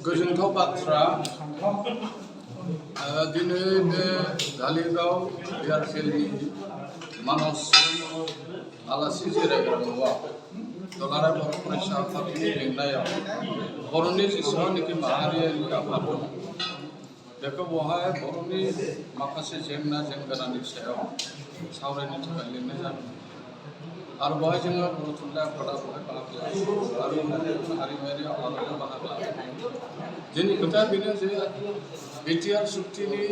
गोजोनथाव बाथ्रा दिनै बे धालिगाव एयारफिल्डनि मानस आलासि जिरायग्रा न'आव दुलाराय बर' फरायसा आफादनि बेंनायाव बर'नि जेसेबांनाखि माहारियारि आफाद दं बेखौ बेवहाय बर'नि माखासे जेंना जेंगोनानि सायाव सावरायनो थाखाय लिंनाय जादों आरो बेवहाय जोङो बर' थुनलाइ आफादा बेवहाय बाहागो लादों आरो हारिमुआरि आफादाबो बाहागो लादों। जोंनि खोथाया बेनो जे बिटिआर सुक्तिनि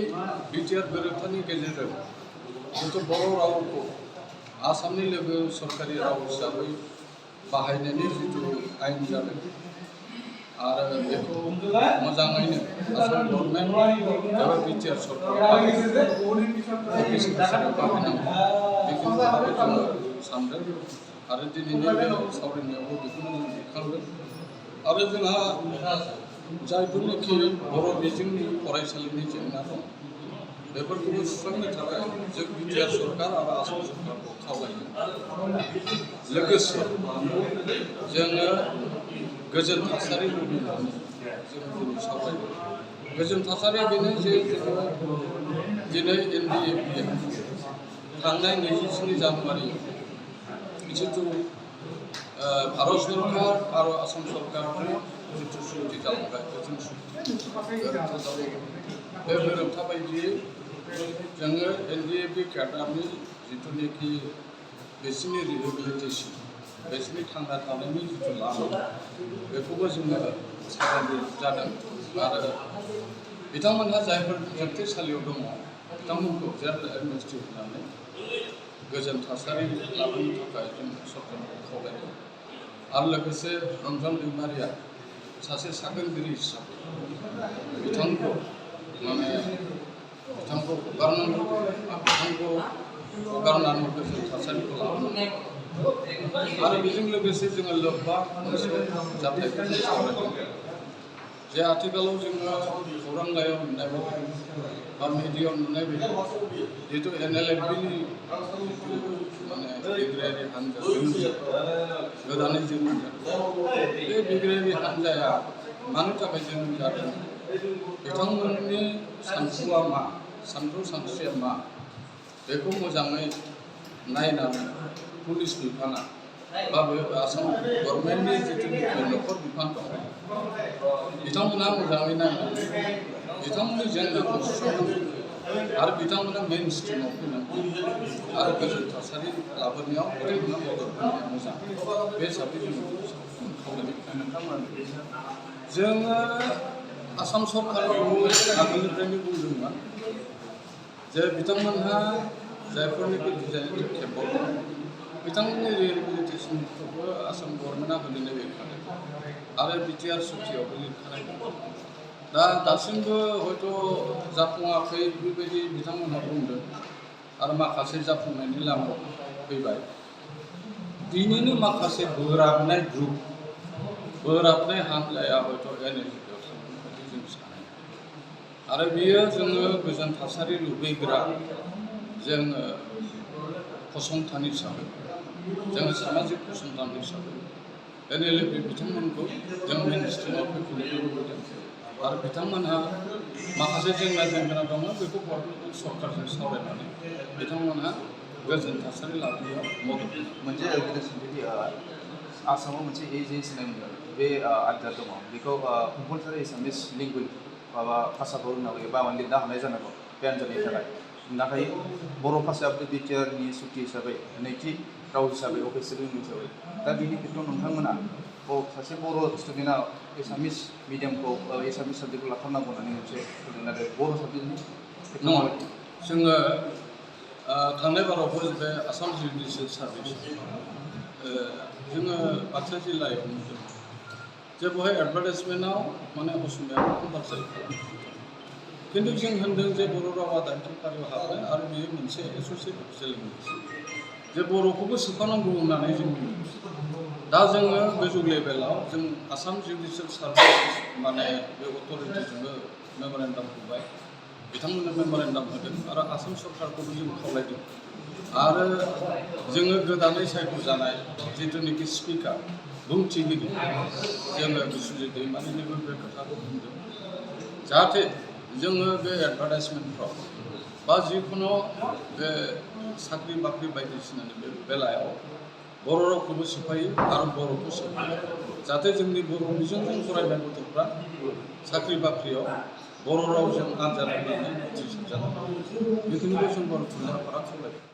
बिटिआर गोरोबथानि गेजेरजों जिथु बर' रावखौ आसामनि लोगो सरकारि राव हिसाबै बाहायनायनि जिथु आयेन जादों आरो बेखौ मोजाङैनो आसाम गभर्नमेन्ट एबा बिटिआर सरकारा बाहायनांगौ बेखौ जोङो सानदों आरो दिनैनि बे सावरायनायावबो बेखौनो जों दैखांदों आरो जोंहा जायफोरनिखि बर' बिजोंनि फरायसालिनि जेंना दं बेफोरखौबो सुस्रांनो थाखाय जों बिटिआर सरकार आरो आसाम सरकारखौ खावलायो लोगोसे जोङो गोजोन थासारि लुबैनानै जों दिनै सावरायदों गोजोन थासारिया बेनो जे जोङो दिनै NDAP थांनाय 24 जानुवारि जिथु भारत सरकार आरो आसाम सरकारनि जिथु सुक्ति जालांबाय गोजोन सुक्ति गोरोबथा जालांबाय बे गोरोबथा बायदियै जोङो NDAP केडारनि जिथुनाखि बिसोरनि रिहेबिलिटेसन बिसोरनि थांना थानायनि जिथु लामा बेखौबो जोङो सावरायनाय जादों आरो बिथांमोनहा जायफोर जोबथेसालियाव दङ बिथांमोनखौ जेल एमनेस्टि होनानै गोजोन थासारि लाबोनो थाखाय जों सरकारखौ खावलायदों आरो लोगोसे रन्जन दैमारिया सासे साखोनगिरि हिसाबै बिथांखौ हगारनांगौ बिथांखौ हगारनानै गोजोन थासारिखौ लाबोनांगौ आरो बेजों लोगोसे जोङो लोब्बा मोनसे जाथायखौ जों सावरायदों जे आथिखालाव जोङो खौरांलाइयाव नुनाय बायदि बा मिडियायाव नुनाय बायदि जिहेतु NLFBनि बिग्रायारि हान्जा गोदानै जोनोम जादों बे बिग्रायारि हान्जाया मानो थाखाय जोनोम जादों बिथांमोननि सानथौआ मा सानथौ सानस्रिया मा बेखौ मोजाङै नायनानै पुलिस बिफाना बा बे आसाम गभर्नमेन्टनि जिथुनाखि नखर बिफान दं बिथांमोनहा मोजाङै नायनानै बिथांमोननि जेंनाखौ सुस्रांनांगौ आरो बिथांमोना मेइन स्ट्रिमाव फैनांगौ आरो गोजोन थासारि लाबोनायाव बिथांमोना मदद होनाया मोजां बे हिसाबै जोङो खावलायदों जोङो आसाम सरकारखौ आगोलनिफ्रायनो बुंदोंमोन जे बिथांमोनहा जायफोरनिखि डिजाइननि टेबल दं बिथांमोननि रिहेबिलिटेसनखौबो आसाम गभर्नमेन्टआ होलिनाय गैखानाय आरो बिटिआर सुक्तियावबो लिरखानाय दा दासिमबो हयथ' जाफुङाखै बेबायदि बिथांमोनहा बुंदों आरो माखासे जाफुंनायनि लामायाव फैबाय बिनिनो माखासे बोराबनाय ग्रुप बोराबनाय हान्जाया हयथ' NLFBयाव थांगोन बायदि जों सानो आरो बियो जोङो गोजोन थासारि लुबैग्रा जोङो फसंथान हिसाबै जोङो सामाजिक फसंथान हिसाबै NLFB बिथांमोनखौ जों मेइन स्ट्रिमाव फैफिननो लुबैदों आरो बिथांमोनहा माखासे जेंना जेंगोना दङ बेखौ गभर्नमेन्ट सरकारजों सावरायनानै बिथांमोनहा गोजोन थासारि लाबोनायाव मदद मोनसे सोंथि आसामाव मोनसे AJS होननाय बे आयदा दङ बेखौ कम्पालसारि एसामिस लेंगुवेज माबा भाषाखौ रोंनांगौ एबा लिरनो हानाय जानांगौ बे आनजादनि थाखाय नाथाय बर' भाषायाबो बिटिआरनि सुक्ति हिसाबै नैथि राव हिसाबै अफिसियेल लेंगुवेज हिसाबै दा बिनि खेत्रआव नोंथांमोना सासे बर' स्टुडेन्टआ एसामिस मिडियामखौ एसामिस साबजेक्टखौ लाथारनांगौ होननानै मोनसे नाथाय बर' साबजेक्टनि नङा जोङो थांनाय बारावबो बे आसाम जुडिसियेल सार्भिस जोङो बाक्सा जिल्लायाव नुदों जे बेवहाय एडभार्टाइजमेन्टआव असमियाखौ कम्पालसारि खालामो खिन्थु जों होनदों जे बर' रावा दाइनथि फारियाव हाबनाय आरो बेयो मोनसे एस'सियेट अफिसियेल लेंगुवेज जे बर'खौबो सोफानांगौ होननानै जों बुङो दा जोङो गोजौ लेभेलाव जों आसाम जुडिसियेल सार्भिस बे अथ'रिटिजोंबो मेम'रेन्डाम होबाय बिथांमोननो मेम'रेन्डाम होदों आरो आसाम सरकारखौबो जों खावलायदों आरो जोङो गोदानै सायख'जानाय जिथुनाखि स्पिकार बुंथिगिरि जोङो बिस्वजित दैमारिनिबो बे खोथाखौ बुंदों जाहाथे जोङो बे एडभार्टाइजमेन्टफ्राव बा जिखुनु बे साख्रि बाख्रि बायदिसिनानि बे बेलायाव बर' रावखौबो सोफायो आरो बर'खौ सोफायो जाहाथे जोंनि बर' बिजोंजों फरायनाय गथ'फ्रा साख्रि बाख्रियाव बर' रावजों आनजाद होनानै उथ्रिसार जानो हायो बेखिनिखौ जों बर' थुनलाइ आफादा खावलायो।